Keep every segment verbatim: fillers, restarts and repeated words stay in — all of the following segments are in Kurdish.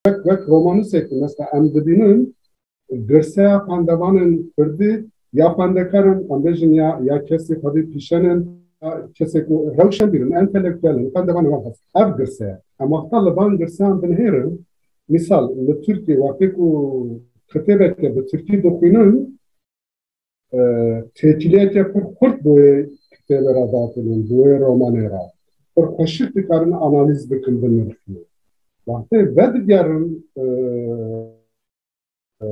wek, wek romanûsekî, mesela em dibînin, girseya xwendevanên kurdî ya xwendekar in, em bêjin ya, ya kesê xwedî pîşen in, ya kesê ku rewşenbîr in, entelektuel in, xwendevanên wan hestin. Ev girse ye. Em wexta li van girseyan binihêrin, mîsal, li Tirkiyê wextê ku kitêbeke bi tirkî dixwînin, e, têkiliyeke pir xurt bo wê kitêbê re datînin, bo wê romanê re. Pir xweşik dikarin analîz bikin, binirxin. Wextê vedigerin, e, e,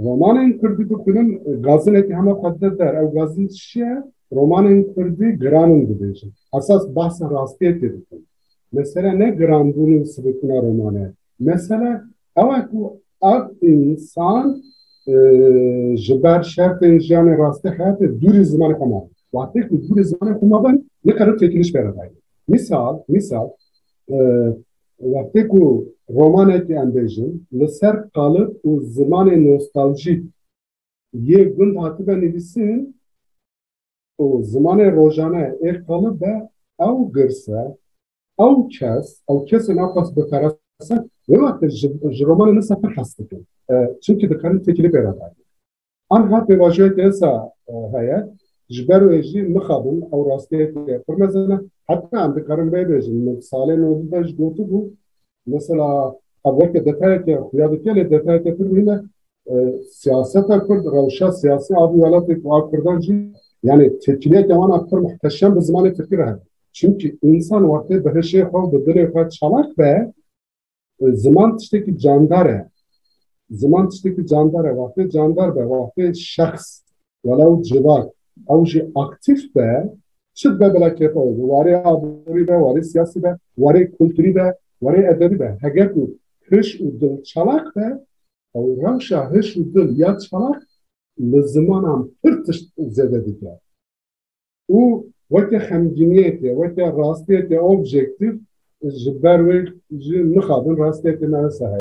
romanên kurdî bixwînin, e, gazinekî hema xwe dide der. Ew gazin çi ye? Romanên kurdî giran in dibêjin. Esas behsa rastiyetê dikin. Mesele ne giranbûn û sibitbûna romanê. Mesele ew e ku ev însan, e, ji ber şertên jiyanê rastî heyatê dûrî zimanê xwe mabe. Wextê ku dûrî zimanê xwe mabe, nikarin têkiliş pê re dayîn. Mîsal, mîsal, e, wextê ku romanekî em bêjin, li ser qalib û zimanê nostaljîk yê gund hatibe nivîsîn û zimanê rojane ê qalib be, ew girse, ew kes, ew kesên ew qas bi perese, wê wextê ji, ji romanê nivîsa pir hez dikin. E, çimkî dikarin têkilî pê re dayîn. Anha pêvajoyeke esa, e, heye, ji ber wê jî mixabin ew rastiyeke pir mezin e. Heta em dikarin vê bêjin, min salên nodî de jî gotibû, mesela, ev weke detayeke xuya dike, lê detayeke pir muhîm e. E, siyaseta Kurd, rewşa siyasî a vî welatê ku a Kurdan jî, yani têkiliyeke wan a pir muhteşem bi zimanê Tirkî re hebe. Çimkî însan wextê bi hişê xwe, bi dilê xwe çalak be, e, ziman tiştekî candar e. Ziman tiştekî candar e. Wextê candar be, wextê şexs, welew civak, ew jî aktîf be, çi dibe bila kêfa wê be. Warê aborî be, warê siyasî be, warê kulturî be, warê edebî be. Heger ku hiş û dil çalak be, ew rewşa hiş û dil ya çalak li zimanan pir tişt zêde dike. Û weke xemgîniyeke, weke rastiyeke objektîf, ji ber wê jî mixabin rastiyeke me wisa heye.